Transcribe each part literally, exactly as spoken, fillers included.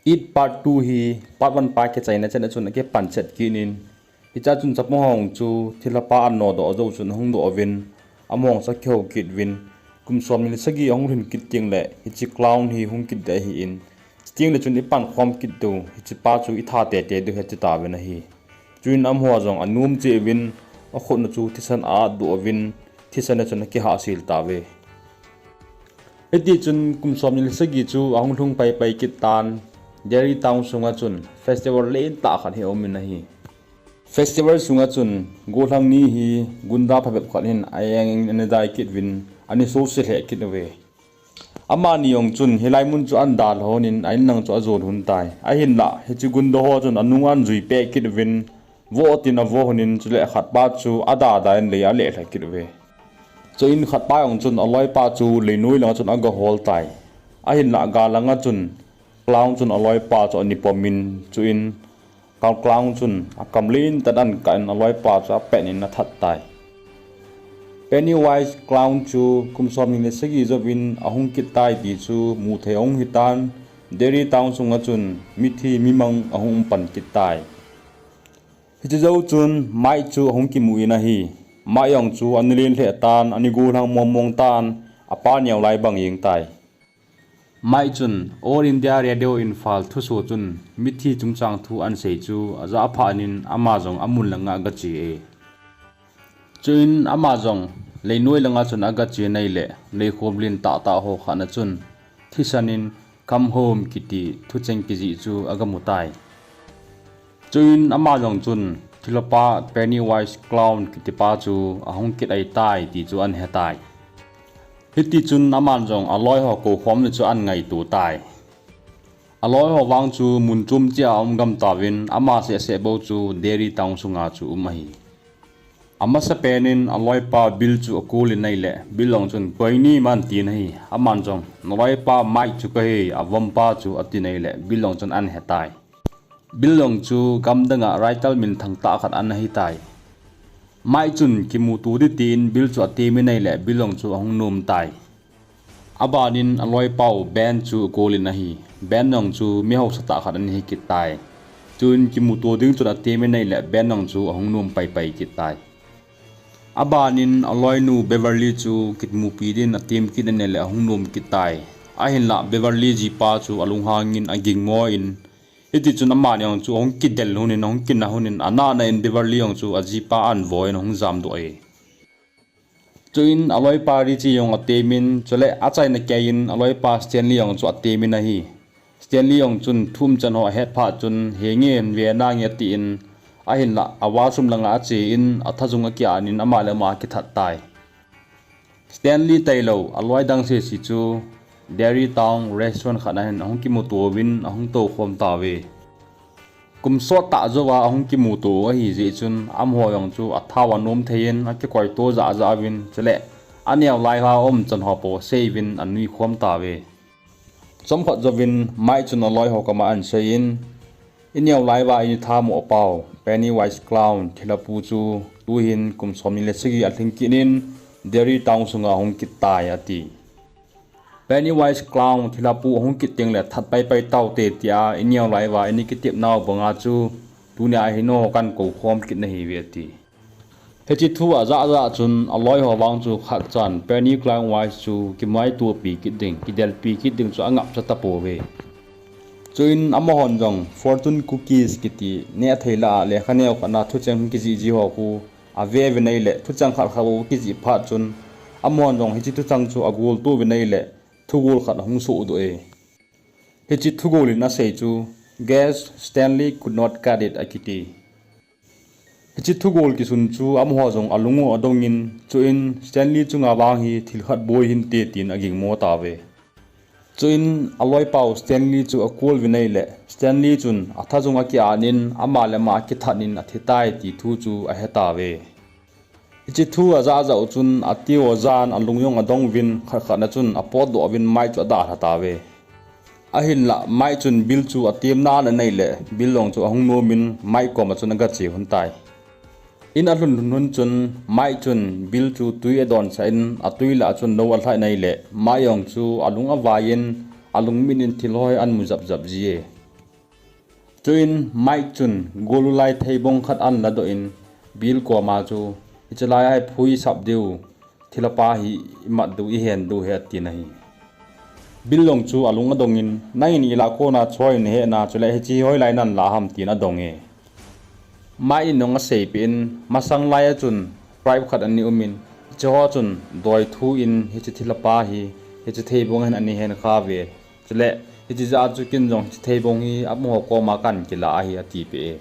It Part two hi Part one pa kichaina chan a chun akipan chet kit in, hiche a chun chapang ho chu thilha pa an nodoh jou chun ahung doh uvin, amahon sa kihou kit uvin, kum som ni le sagi ahung lhun kit teng le hiche clown hi hung kit ding ahi in, chuteng le chun ipan khom kit diu, hiche pa chu itha tete diu ahi ati tauvin ahi. Chuin amaho jong anom cheh uvin, akhut na chu thisan a at doh uvin, thisan a chun akihah sil tauve. Hiti chun kum som ni le sagi chu ahung lhung paipai kit tan, Derry Town sunga chun festival lentah khat hi aum in ahi. Festival sunga chun gollhang ni hi gunda phabep khat hin a-eng in ana dai kit uvin, ana sose lheh kit uve. Amani jong chun hilai mun chu ahin dalha lhon in a-in lang chu ajon lhon tai. Ahinlah hiche gunda ho chun anung ahin jui peh kit uvin, vo tin avo lhon in, chule khat pa chu adada in lei a aleh lha kit uve. Chuin khat pa jong chun aloipa chu leinoi langa chun agahol tai. Ahinlah gal langa chun clown chun aloipa chu ana pom in, chuin clown chun akam lentah in ahin kah in aloipa chu apet in athat tai. Pennywise clown chu kum som ni le sagi jouvin ahung kit tai ti chu mu thei ahung hi tan, Derry Town sunga chun mithi mimang ahung um pan kit tai. Hiche jou chun Mike chu ahung kimu in ahi. Mike jong chu ana len lheh tan, ana gollhang mong mong tan, apa neo lai bang jeng tai. Mike chun All India Radio Imphal thusoh chun mithi chungchang thu ahin sei chu ajah phat in ama jong amun langa agache e. Chuin ama jong leinoi langa chun agache in ahile, leikhom lentah tah ho khat na chun thisan in Come Home kiti thucheng kijih chu agamu tai. Chuin ama jong chun thilha pa Pennywise clown kiti pa chu ahung kit ahitai ti chu ahin he tai. Hiti chun aman jong aloi ho koukhom na chu ahin ngaito tai. Aloi ho vang chu mun chom cheh a aum gam tauvin, ama seh seh bou chu Derry Town sunga chu um ahi. Amasapen in aloipa Bill chu akol in ahile, Bill jong chun, "Koi nahim?" ahin tin ahi. Aman jong, "Naloipa Mike chu kahi, avompa chu," atin ahile, Bill jong chun ahin he tai. Bill jong chu gamdang a writer minthang tah khat ana hi tai. Mike chun kimuto ding tin Bill chu atem in ahile, Bill jong chu ahung nom tai. Aban in aloipau Ben chu akol in ahi. Ben jong chu mi hausa tah khat ana hi kit tai. Chuin kimuto ding chun atem in ahile, Ben jong chu ahung nom paipai kit tai. Aban in aloinu Beverly chu kimupi din atem kit in ahile, ahung nom kit tai. Ahinlah Beverly jipa chu alunghang in agingmo in, hiti chun amani jong chu ahung kidel lhon in, ahung kinah lhon in, anah nah in Beverly jong chu ajipa ahin vo in ahung jamdoh e. Chuin aloipa Richie jong atem in, chule achaina kei in aloipa Stanley jong chu atem in ahi. Stanley jong chun thu umchan ho ahet phat chun, "Henge, hin ve nange," atin, ahinlah a washroom langa ache in, athajung akian in ama le ama akithat tai. Stanley tailou aloi dang sese chu Derry Town restaurant khat na hin ahung kimuto uvin ahung toukhom tauve. Kum sot tah jouva ahung kimuto u ahi jeh chun, amaho jong chu athau anom thei in akikoito jah jah uvin, chule aneo lai uva aumchan ho pou asei uvin anuikhom tauve. Chomkhat jouvin Mike chun aloi ho koma ahin sei in, "Ineo lai uva ini thamoh pau Pennywise Clown thilhapu chu tuhin kum somni le sagi alhing kit in Derry Town sunga ahung kit tai," ati. "Pennywise Clown thilhapu ahung kit teng le that paipai taute," tia ineo lai uva ini kitepnau banga chu tunia hin ho kahin koukhom kit nahiuve, ati. Hiche thu ajah jah chun aloi ho vang chu khatchan Penny Clown Wise chu kimaitopi kit ding, kidelpi kit ding chu angapcha tapouve. Chuin amahon jong fortune cookies kiti nehthei lah a lekha neo khat na thucheng kijih jih ho khu ave uvin ahile, thucheng khat khat bou kijih phat chun amahon jong hiche thucheng chu agolto uvin ahile, thugol khat ahung sohdoh e. Hiche thugol in asei chu, "Guess Stanley could not cut it," akiti. Hiche thugol kisun chu amaho jong alung u adong in, chuin Stanley chunga vang hi thil khat boi hinte tin agingmo tauve. Chuin aloipau Stanley chu akol uvin ahile, Stanley chun athajung akian in ama le ama akithat in athitai ti thu chu ahetauve. Hiche thu ajah jah u chun atiu ajan alung jong adong uvin, khat khat na chun apotdoh uvin Mike chu adalha tauve. Ahinlah Mike chun Bill chu atemna ana nei le, Bill jong chu ahung nom in Mike koma chun agache lhon tai. In alhun lhun lhon chun Mike chun Bill chu tui adonsah in atui lah a chun nou alhai in ahile, Mike jong chu alung avai in alungmin in thil hoi ahin mu jap jap ji e. Chuin Mike chun gulu lai theibong khat ahin ladoh in Bill koma chu, "Hiche lai a hi phu isap diu, thilha pa hi imat diu, ihen diu ahi," atin ahi. Bill jong chu alung adong in, "Nangin ilah a kona chu hoiya nahe na, chule hiche hi hoilai nalah ham?" tin adong e. Mike in jong aseipeh in, "Masang lai a chun tribe khat ana um in, hiche ho chun doi thu in hiche thilha pa hi hiche theibong a hin ana hen kha uve. Chule hiche jeh a chu ken jong hiche theibong hi amaho koma kahin kilah ahi," atipeh e.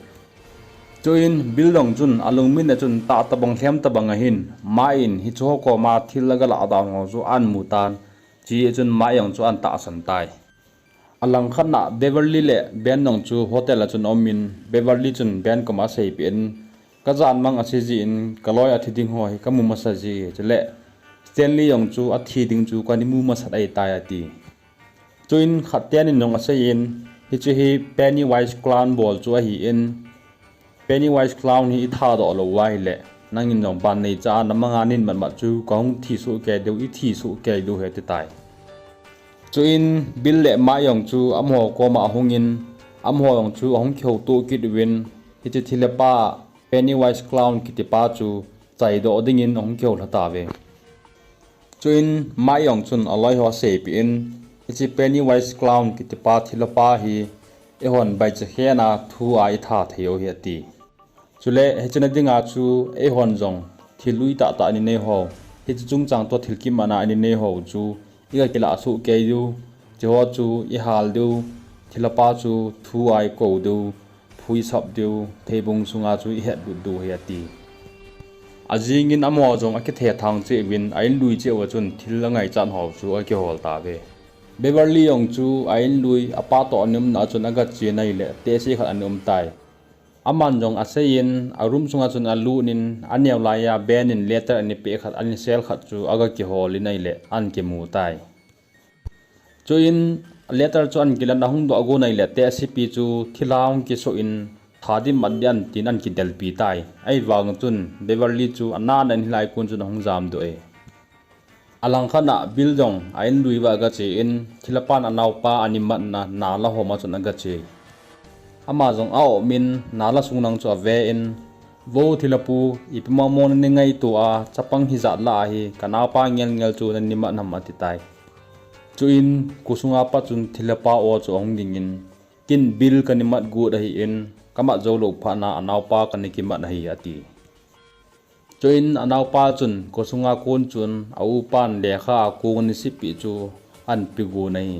Chuin Bill jong chun alungmin a chun tah tabang lhem tabang ahin, Mike in hiche ho koma thil agalah dan ho chu ahin mu tan, chuin Mike jong chu ahin tahsan tai. Alangkhat a Beverly le Ben jong chu hotel a chun aum in, Beverly chun Ben koma aseipeh in, "Kajan mang ase jeh in kaloi athi ding ho hi kamu masa ji, chule Stanley jong chu athi ding chu kana mu masat ahitai," ati. Chuin khat tenin jong asei in, "Hiche hi Pennywise Clown bol chu ahi in, Pennywise Clown hi ithadoh lou uva ahile, nangin jong ban neicha a namanga nahin mat mat chu kahung thi soh kei diu, ithi soh kei diu ahi," atitai. Chuin Bill le Mike jong chu amaho koma ahung in, amaho jong chu ahung kihouto kit uvin, hiche thilha pa Pennywise Clown kiti pa chu chaidoh dingin ahung kihoulha tauve. Chuin Mike jong chun aloi ho aseipeh in, "Hiche Pennywise Clown kiti pa thilha pa hi eihon baicha khen a thu a itha thei u ahi," ati. "Chule hiche na dinga chu eihon jong thil lui tah tah ana nei ho, hiche chungchang toh thil kimatna ana nei ho chu igakilah soh kei diu, hiche ho chu ihal diu, thilha pa chu thu a ikou diu, phu isap diu, theibong sunga chu ihet lut diu ahi," ati. Ajing in amaho jong akithethang cheh uvin, a-in lui cheh uva chun thil angaichat ho chu akihol tauve. Beverly jong chu a-in lui apa toh ana umna a chun agache in ahile, tehse khat ana um tai. Aman jong asei in, a room sunga chun alut in, aneo laiya Ben in letter ana peh khat, ana sel khat chu agakihol in ahile, ahin kimu tai. Chuin letter chu ahin kilah in ahung doh gon ahile, tehsepi chu thilha hung kisoh in, tha ding mat ding ahi tin ahin kidelpi tai. Ahivang chun Beverly chu anan ahin hilai kon chun ahung jamdoh e. Alangkhat a Bill jong a-in lui uva agache in, thilha pan anaopa ana matna nala hom a chun agache. Ama jong a-om in nala sung lang chu ave in, "Vo thilha pu, ipi mong mong nani ngaito a, chapang hijat lah a hi kanaopa ngel ngel chu nani mat ham?" atitai. Chuin khosunga pat chun thilha pa o chu ahung ging in, "Ken Bill kana mat got ahi in, kamat jou lou phat na anaopa kana kimat ahi," ati. Chuin anaopa chun khosunga kon chun a-upan lekha a kong ana sipeh chu ahin pe gon ahi.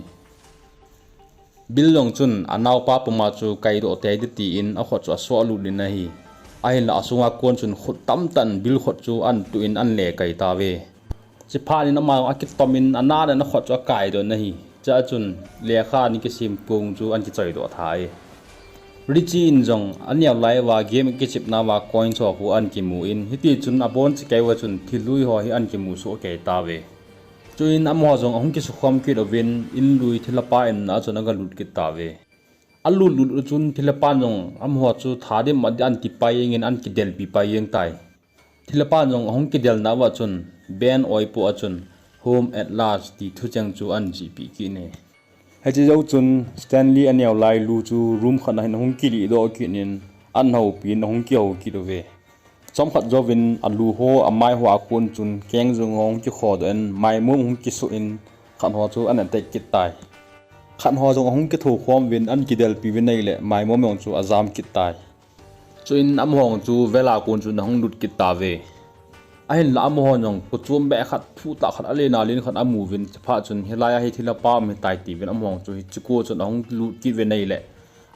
Bill jong chun anaopa puma chu kaidoh tei ding tin akhut chu asoh lut in ahi. Ahinlah asunga kon chun khut tamtah in Bill khut chu ahin tuh in ahin le kai tauve. Chuphat in ama jong akitom in anan in akhut chu akaidoh in ahi. Chua chun lekha ana kisem kong chu ahin kichoidoh tai. Richie in jong aneo lai uva game akichepna uva coin chu ahin kimu in, hitichun abon chekei uva chun thil lui ho hi ahin kimu soh kei tauve. Chuin amaho jong ahung kisukhom kit uvin, in lui thilha pa in a chun agalut kit tauve. Alut lut u chun thilha pan jong amaho chu tha ding mat ding ahin tipai jeng in ahin kidelpi pai jeng tai. Thilha pan jong ahung kidelna uva chun Ben oipoh a chun Home at Last ti thucheng chu ahin jihpeh kit e. Hiche jou chun Stanley aneo lai lu chu room khat a hin ahung kilih doh kit in ahin houpi in ahung kihou kit uve. Chomkhat jouvin alu ho amai ho a kon chun keng jong ahung kikhodoh in maimom ahung kisoh in khat ho chu ahin attack kit tai. Khat ho jong ahung kithokhom uvin ahin kidelpi uvin ahile maimom jong chu ajam kit tai. Chuin amaho jong chu vel a kon chun ahung lut kit tauve. Ahinlah amaho jong kochom beh khat, phu tah khat, alen alen khat amu uvin, chuphat chun hilai a hi thilha pa um ahitai tiuvin amaho jong chu hiche ko chun ahung lut kit uvin ahile,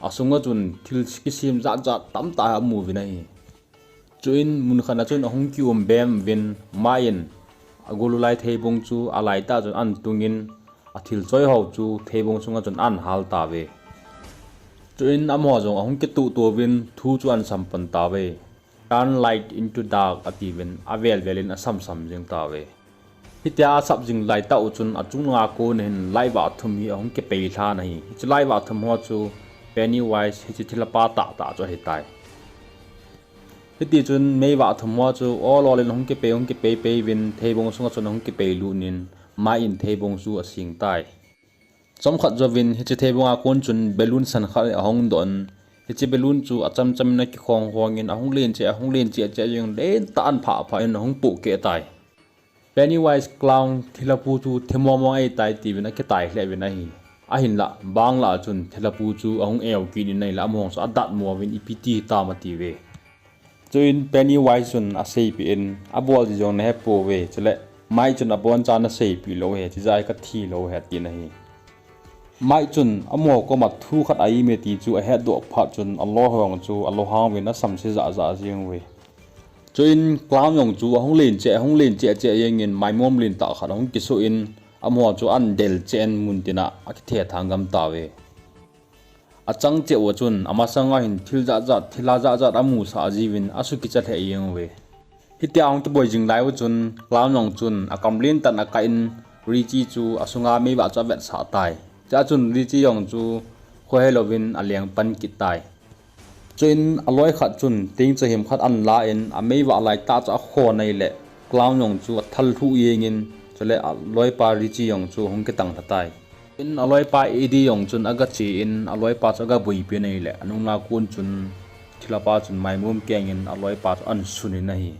asunga chun thil kisem jat jat tamtah amu uvin ahi. Chuin mun khat a chun ahung kium bem uvin, Mike in agulu lai theibong chu alaitah chun ahin tung in, athil choi ho chu theibong sunga chun ahin hal tauve. Chuin amaho jong ahung kituh tuh uvin thu chu ahin sam pan tauve. Turn light into dark atiuvin avel vel in asam sam jing tauve. Hitia asap jing laitah u chun achung langa kon hin light vah thum hi ahung kipei lhan ahi. Hiche light vah thum ho chu Pennywise hiche thilha pa tahtah chu ahitai. Hitichun mei vah thum ho chu ol ol in ahung kipei, ahung kipei pei uvin theibong sunga chun ahung kipei lut in Mike in theibong chu asing tai. Chomkhat jouvin hiche theibong a kon chun balloon san khat ahung doh in Hiche balloon chu achamcham in akikhong khong in ahung len cheh, ahung len cheh cheh jeng, len tah in aphah phah in ahung pohkeh tai. Pennywise clown thilha pu chu themmo mong ahitai tiuvin akitai lheh uvin ahi. Ahinlah bang lah chun thilha pu chu ahung eu kit in ahileh amaho chu adatmo uvin, ipi ti hitam atiuve. Chuin Pennywise chun aseipeh in, abol ji jong nahe pouve, chule Mike chun aboncha naseipeh lou ahi, chijeh a kathi lou ahi atin ahi. Mike chun amaho koma thu khat a-im e ti chu ahetdoh phat chun aloi ho jong chu alunghang uvin asamse jah jah jeng uve. Chuin clown jong chu ahung len cheh, ahung len cheh cheh jeng in maimom len tah khat ahung kisoh in amaho chu ahin del cheh in muntin a akithethang gam tauve. Achang cheh uva chun amasanga hin thil jat jat, thilha jat jat amusah jiuvin asukicha lheh jeng uve. Hitia ahung kiboi jing lai uva chun clown jong chun akam lentah in akah in Richie chu asunga meivah chu avetsah tai. Chua chun Richie jong chu khohe louvin aleng pan kit tai. Chuin aloi khat chun tengcha him khat ahin la in ameivah laitah chu akhon ahileh clown jong chu athal lhuh jeng in, chule aloipa Richie jong chu ahung kitang lha tai. In aloipa Eddie jong chun agache in aloipa chu agaboipi in ahileh anungla kon chun thilha pa chun maimom keng in aloipa chu ahin sun in ahi.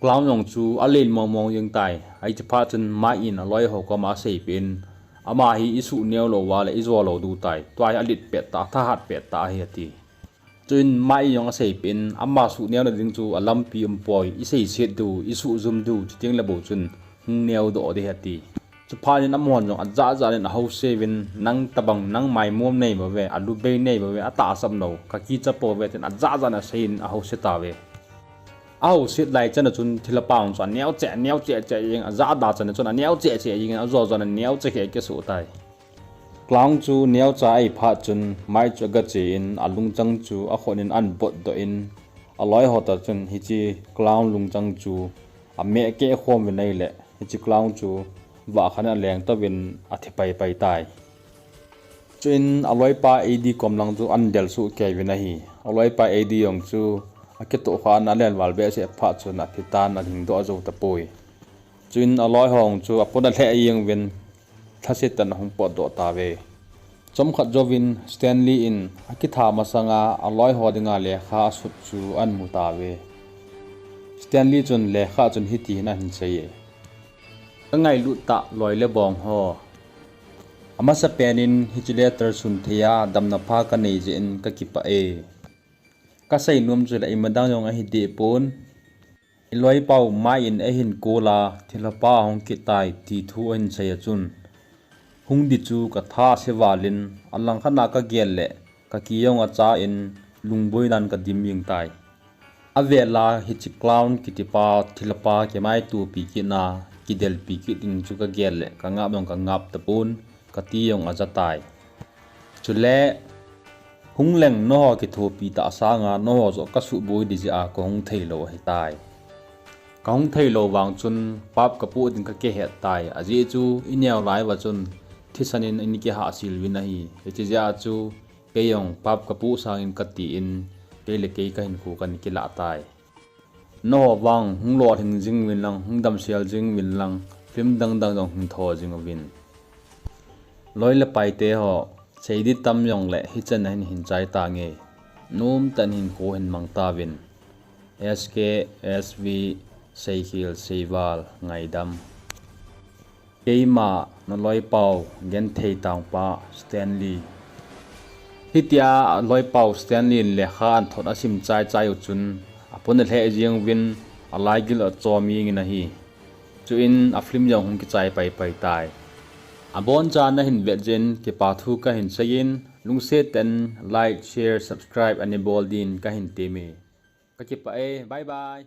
Clown jong chu alen mong mong jeng tai. Hiche phat chun Mike in aloi ho koma aseipeh in, ama hi isuh neo lou uva leh ijo lou diu tai. Tua hi alet pet tah, athahat pet tah ahi ati. Chuin Mike in jong aseipeh in, ama suh neo na ding chu alampi umpoi, iseiset diu, isuh jum diu, chuteng le bou chun hung neo doh ding ahi ati. Chuphat in amahon jong ajah jah in ahouse uvin, nang tobang, nang maimom nei bouve, alubei nei bouve, atahsan lou, kakicha pouve, tin ajah jah in asei in ahouse tauve. Ahouse lai chan a chun thilha pa jong chu aneo cheh, aneo cheh cheh jeng, ajah da chan a chun aneo cheh cheh jeng, ajo jo in aneo cheh keh keh soh tai. Clown chu neocha ahi phat chun Mike chu agache in alungchang chu akhut in ahin botdoh in, aloi ho toh chun hiche clown lungchang chu ameh keh khom uvin ahileh hiche clown chu vah khat in aleng touvin athi pai pai tai. Chuin aloipa Eddie kom lang chu ahin del soh kei uvin ahi. Aloipa Eddie jong chu akitoh kha in alen val behseh phat chun athi tan alhing doh jou tapoi. Chuin aloi ho jong chu apona lheh jeng uvin lhasetah in ahung potdoh tauve. Chomkhat jouvin Stanley in akitha masanga aloi ho dinga lekha asut chu ahin mu tauve. Stanley chun lekha chun hiti hin ahin sei e. Kangailut tah loi le bong ho. Amasapen in hiche letter sun thei a damna pha kanei jeh in kakipah e. Kasei nom chu leh imadang jong ahi deh pon. Iloipau Mike in eihin call a, thilha pa ahung kit tai ti thu ahin sei a chun, hung di chu katha ase val in, alangkhat a kagel leh, kaki jong acha in, lungboinan kadim jing tai. Avel a hiche clown kitipa, thilha pa kimaitopi kit na, kidelpi kit ding chu kagel leh, kangap jong kangap tapon, kati jong aja tai. Chule, hung leng nangho kithopi tah sanga nangho joh kasuhboi ding jeh a kahung thei lou ahitai. Kahung thei lou vang chun pap kapoh ding kakihet tai. Ajeh chu ineo lai uva chun thisan in eini kihahsel uvin ahi. Hiche jeh a chu kei jong pap kapoh sangin kati in kei le kei kahinkho kahin kilah tai. Nangho vang hung lolhing jing uvin lang, hung damsel jing uvin lang, film dang dang jong hin tho jing uvin. Loi le paite ho, sei ding tam jong leh hichan a hin hin chai tange. Nomtah in hinkho hin mang tauvin. S K S V, Seikhel Seival, Ngaidam. Keima naloipau, genthei tangpa Stanley. Hitia aloipau Stanley in lekha ahin thot asim chai chai u chun, apona lheh jeng uvin, alaigil achom jeng in ahi. Chuin a film jong hung kichai pai pai tai. Abonchan nahin vet jeh in kipa thu kahin seiyin, lungset tah in like, share, subscribe ana bol din kahin temme. Kakipah e, bye bye.